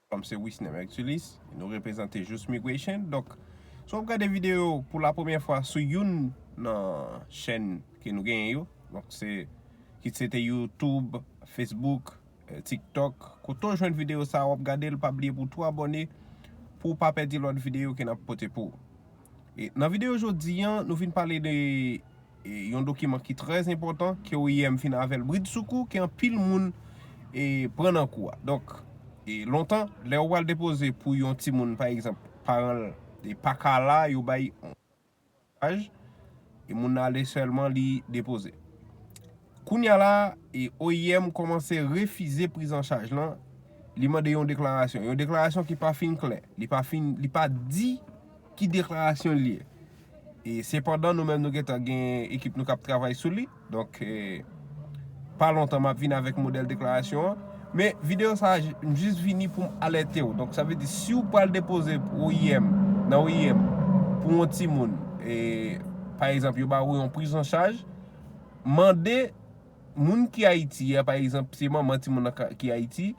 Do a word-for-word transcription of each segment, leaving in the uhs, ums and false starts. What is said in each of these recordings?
Kòm se Wisnem Herculis, nou reprezante Just Migration. Donk, si w ap gade videyo pou la premyè fwa sou youn nan chèn ke nou genyen yo, donk se kit se te YouTube, Facebook, eh, TikTok, kote w jwenn videyo sa a, w ap gade l, pa bliye pou tou abòne pou w pa pèdi lòt videyo ke n ap pote pou ou. E nan videyo jodi a, nou vin pale de e, yon dokiman ki trè enpòtan ke O I M vin avè l bridsoukou, ke anpil moun e, pran nan kou a. Donk, e, lontan, lè ou pral depoze pou yon timoun, pa egzanp, paran l e, pa ka la, yo bay yon chaj, e moun nan ale sèlman li depoze. Kounye a la, e, O I M kòmanse refize prizanchaj lan, li mande yon deklarasyon. Yon deklarasyon ki pa fin klè, li pa fin, li pa di ki deklarasyon li ye. E sepandan, nou menm nou gentan gen ekip nou k ap travay sou li. Donk, e, pa lontan m ap vin avèk modèl deklarasyon an. Men videyo sa a, j- m jis vini pou m alète w. Donk, sa vle di, si w pral depoze pou O I M, nan O I M, pou yon timoun, e, pa egzanp, yo ba ou yon prizanchaj, mande moun ki Ayiti a, pa egzanp, se manman timoun nan ka- ki Ayiti,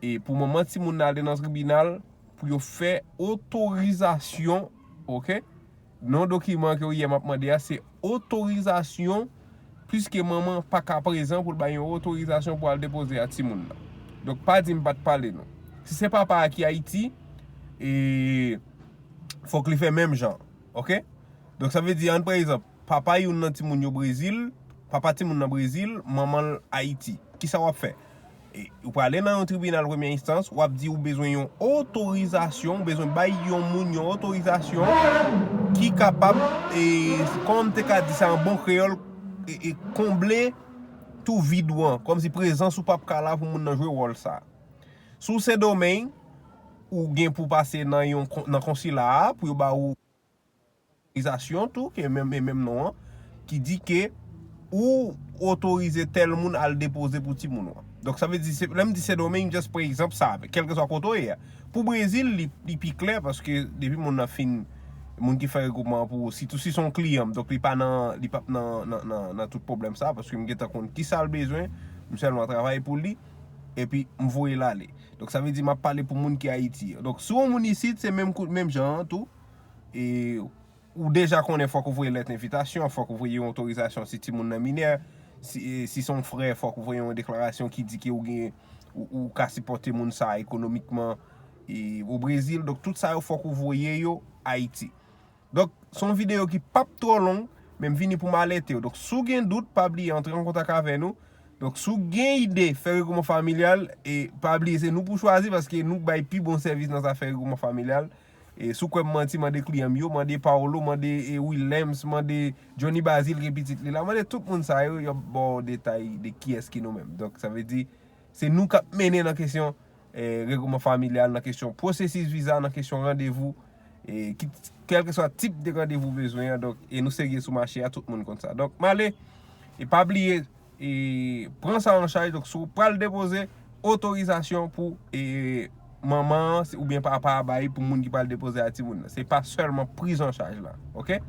e pou manman timoun nan ale nan tribinal pou yo fè otorizasyon, oke? Non, dokiman ke O I M ap mande a, se otorizasyon, pliske manman pa ka prezan pou l bay yon otorizasyon pou al depoze a timoun nan. Donk, pa di m pa t pale non. Si se papa a ki Ayiti, e, fòk li fè menm jan, oke? Donk, sa vle di, ann pran egzanp, papa youn nan timoun yo Brezil, papa timoun nan Brezil, manman l Ayiti. Kisa w ap fè? E, ou prale nan yon tribinal premyè enstans, w ap di ou bezwen yon otorizasyon, ou bezwen bay yon moun yon otorizasyon ki kapab, e, kòman m te ka di sa an bon kreyòl, e, e, konble tou vid ou an, kòmsi prezans ou p ap ka la pou moun nan jwe wòl sa. Si w Sendomeng, ou gen pou pase nan yon kon- nan konsila a pou yo ba ou otorizasyon tou, ke menm, e menm non an, ki di ke ou otorize tèl moun al depoze pou timoun ou an. Donk, sa vle di, se- lè m di Sendomeng, just pran egzanp sa, kèlkeswa kote w ye a. Pou Brezil, li, li pi klè, paske depi moun nan fin, moun ki fè regwoupman an pou ou, sitou si se yon kliyan m, donk li pa nan, li p ap nan, nan, nan, nan tout pwoblèm sa, paske m gentan konn kisa l bezwen, m sèlman travay pou li, epi m voye l ale. Donk, sa vle di, m ap pale pou moun ki Ayiti. Donk, si w yon moun isit, se menm kou- menm jan an tou, e ou deja konnen fòk ou voye lèt envitasyon, fòk ou voye yon otorizasyon si timoun nan minè, si, e, si se yon frè, fòk ou voye yon deklarasyon ki di ke ou gen, ou, ou ka sipòte moun sa a ekonomikman, e, o Brezil. Donk, tout sa yo fòk ou voye yo Ayiti. Donk, se yon videyo ki p ap twò long, men m vini pou m alète w. Donk, si w gen dout, pa bliye antre an kontak avè nou. Donk, si w gen ide fè regwoupman familyal, e pa bliye se nou pou chwazi, paske nou bay pi bon sèvis nan zafè regwoupman familyal. E si w kwè m manti, mande kliyan m yo, mande Paolo, mande, e, Willems, mande Johnny Bazil gen pitit li la, mande tout moun sa yo, y ap ba w detay de kiyès ki nou menm. Donk, sa vle di, se nou k ap mennen nan kesyon, e, regwoupman familyal, nan kesyon pwosesis viza, nan kesyon randevou, e, ki, kèlkeswa tip de randevou w bezwen an, donk, e nou serye sou mache a, tout moun konn sa. Donk, m ale, e pa bliye, e, pran sa an chaj. Donk, si w pral depoze, otorizasyon pou, e, manman an, se- oubyen papa a bay pou moun ki pral depoze a timoun nan. Se pa sèlman prizanchaj la, oke?